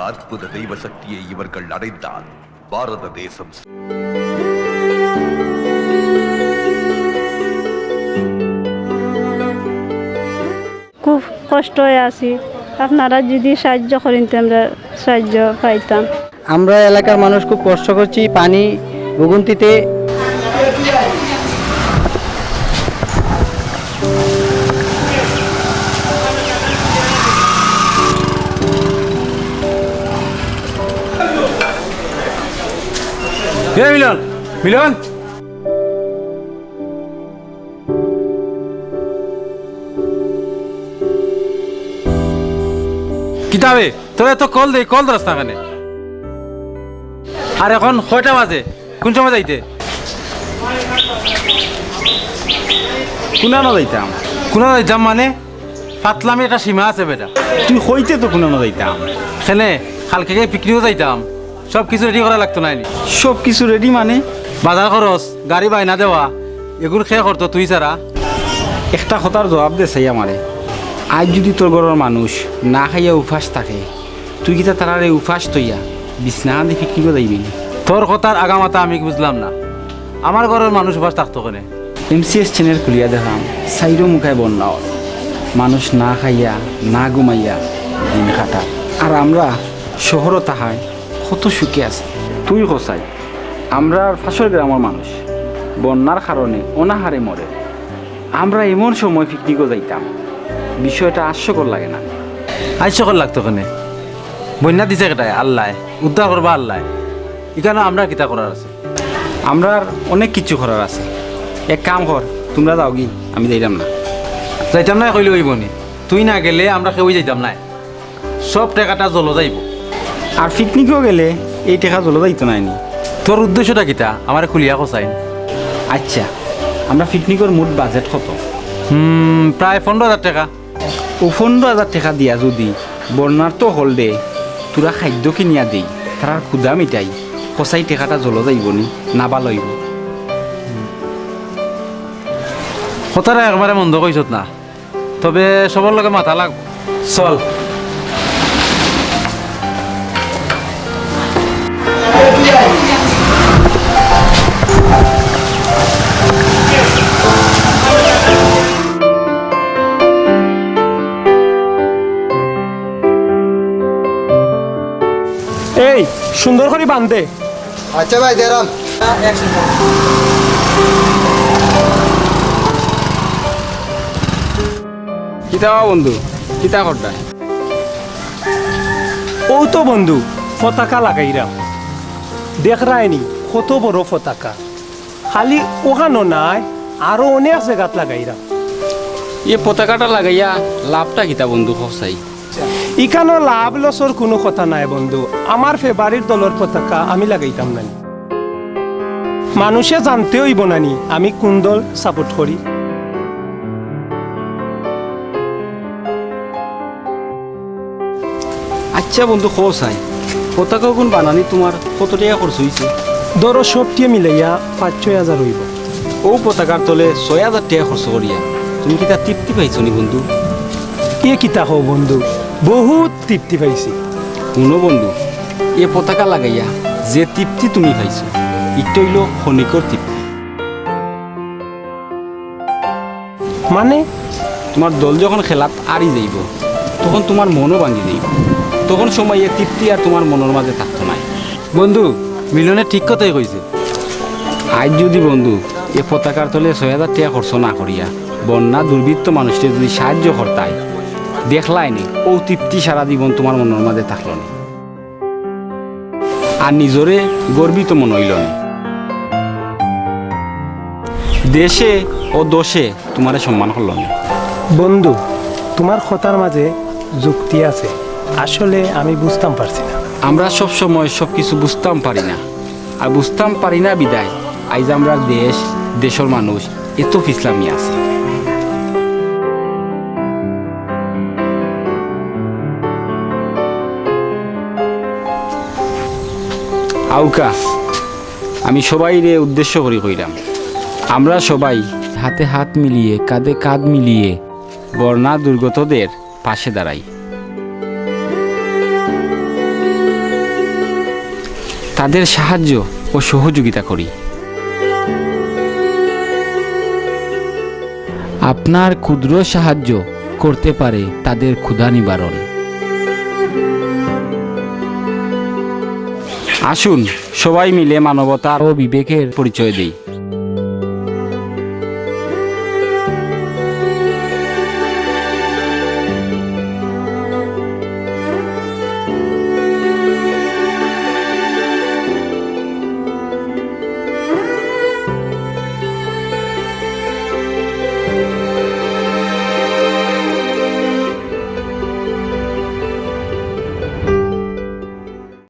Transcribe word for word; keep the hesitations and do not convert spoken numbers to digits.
அற்புத தெய்வ சக்தியை இவர்கள் அடைந்தால் பாரத தேசம் খুব কষ্টে আছি, আপনারা যদি সাহায্য করেন তে আমরা সাহায্য পাইতাম। আমরা এলাকার মানুষ খুব কষ্ট করছি, পানি ভুগুন্তিতে। এ মিলন, মিলন, কিতা বে? তোরে এত কল দেই, কল ধরস না কেনে? আর এখন কয়টা বাজে? কোন সময় যাইতে? কুনানো যাইতাম? কুনানো যাইতাম মানে? ফাতলামি একটা সীমা আছে বেটা। তুই কইতে তো কুনানো যাইতাম। কেনে? কালকে পিকনিকও যাইতাম। সব কিছু রেডি করা লাগতো নায় নি? সব কিছু রেডি মানে? বাজার খরচ, গাড়ি বায়না দেওয়া, এগুন কে করতো তুই ছাড়া? একটা কথার জবাব দে চাই আমারে। আইজ যদি তোর ঘরর মানুষ না খাইয়া উপাস থাকে, তুই কিতা তারারে উপাস থইয়া বিছনাখান দি পিকনিকো যাইবে নি? তোর কথার আগামাথা আমি বুঝলাম না। আমার ঘরর মানুষ উপাস থাকতো কেনে? এমসিএস চ্যানেল খুলিয়া দেখলাম, চাইরো মুখায় বন্যা অর। মানুষ না খাইয়া, না ঘুমাইয়া দিন কাটার। আর আমরা শহরো থাকায় কত সুখে আছি। তুই ক চাই, আমরার পাশর গ্রামর মানুষ বন্যার কারণে অনাহারে মরে। আমরা এমন সময় পিকনিকো যাইতাম, বিষয়টা হাস্যকর লাগে না? হাস্যকর লাগতো কেনে? বন্যা দিছে কেটায়? আল্লায়। উদ্ধার করবা আল্লায়। ইখানো আমরার কিতা করার আছে? আমরার অনেক কিছু করার আছে। এক কাম কর, তুমরা যাওগি, আমি যাইরাম না। যাইতাম নায় কইলে অইবো নি? তুই না গেলে আমরা কেউই যাইতাম নায়। সব টেকাটা জলো যাইবো। আর পিকনিকো গেলে এই টেকা জলো যাইতো নায় নি। তোর উদ্দেশ্যটা কিতা? আমারে খুলিয়া ক চাইন। আচ্ছা, আমরা পিকনিকর মোট বাজেট কত? হুম, প্রায় পনরো হাজার টেকা। অউ পনরো হাজার টেকা দিয়া যদি বন্যার্ত অকলরে থুড়া খাইদ্য কিনিয়া দেই, তারার ক্ষুধা মিটাই, ক চাই টেকাটা জলো যাইবো নি, না ভালা অইবো? কথাটা একবারে মন্দ কইছত না, তবে সবর লগে মাতা লাগবো। চল। এই, সুন্দর করি বান্ধ দে। আচ্ছা ভাই, দেরাম। কিতা বা বন্ধু, কিতা করতায়? অউ তো বন্ধু, পতাকা লাগাইরাম। দেখরায় নি, কত বড় পতাকা। খালি অখানো নায়, আরো অনেক জাগাত লাগাইরাম। এ পতাকাটা লাগাইয়া লাভটা কিতা বন্ধু, ক চাই? ইখানো লাভ লসর কুনু কথা নায় বন্ধু, আমার favourite দলর পতাকা আমি লাগাইতাম না নি? মানুষে জানতে অইবো না নি আমি কুন দল support করি? আচ্ছা বন্ধু, ক চাই, পতাকাগুন বানানি তুমার কত টেকা খরচ অইছে? ধরো সবটিয়ে মিলাইয়া পাঁচ ছয় হাজার অইবো। অউ পতাকার তলে ছয় হাজার টেকা খরচ করিয়া তুমি কিতা তৃপ্তি পাইছো নি বন্ধু? এ কিতা কও বন্ধু, বউত তৃপ্তি পাইছি। হুনো বন্ধু, এ পতাকা লাগাইয়া যে তৃপ্তি তুমি পাইছো, ইটা অইলো ক্ষণিকর তৃপ্তি। মানে? তুমার দল যখন খেলাত হারি যাইবো, তখন তুমার মনও ভাঙ্গি যাইবো। তখন সময় এ তৃপ্তি আর তুমার মনর মাঝে থাকতো নায়। বন্ধু, মিলনে ঠিক কথাই কইছে। আইজ যদি বন্ধু এ পতাকার তলে ছয় হাজার টেকা খরচ না করিয়া বন্যা দুর্বৃত্ত মানুষরে যদি সাহায্য করতায়, দেখলায় নি, অউ তৃপ্তি সারা জীবন তুমার মনর মাঝে থাকলো নি। আর নিজরে গর্বিত মনে অইলো নি। দেশে ও দোষে তুমারে সম্মান করলো নি। বন্ধু, তুমার কথার মাঝে যুক্তি আছে। আসলে আমি বুঝতাম পারছি না। আমরা সব সময় সব কিছু বুঝতাম পারি না। আর বুঝতাম পারি না বিধায় আইজ আমরার দেশ, দেশর মানুষ এত ফিছলামি আছে। আউক্কা, আমি সবাইরে উদ্দেশ্য করি কইরাম, আমরা সবাই হাতে হাত মিলিয়ে, কাঁধে কাঁধ মিলিয়ে বন্যা দুর্গতদের পাশে দাঁড়াই। তাদের সাহায্য ও সহযোগিতা করি। আপনার ক্ষুদ্র সাহায্য করতে পারে তাদের ক্ষুধা নিবারণ। আসুন, সবাই মিলে মানবতা ও বিবেকের পরিচয় দেই।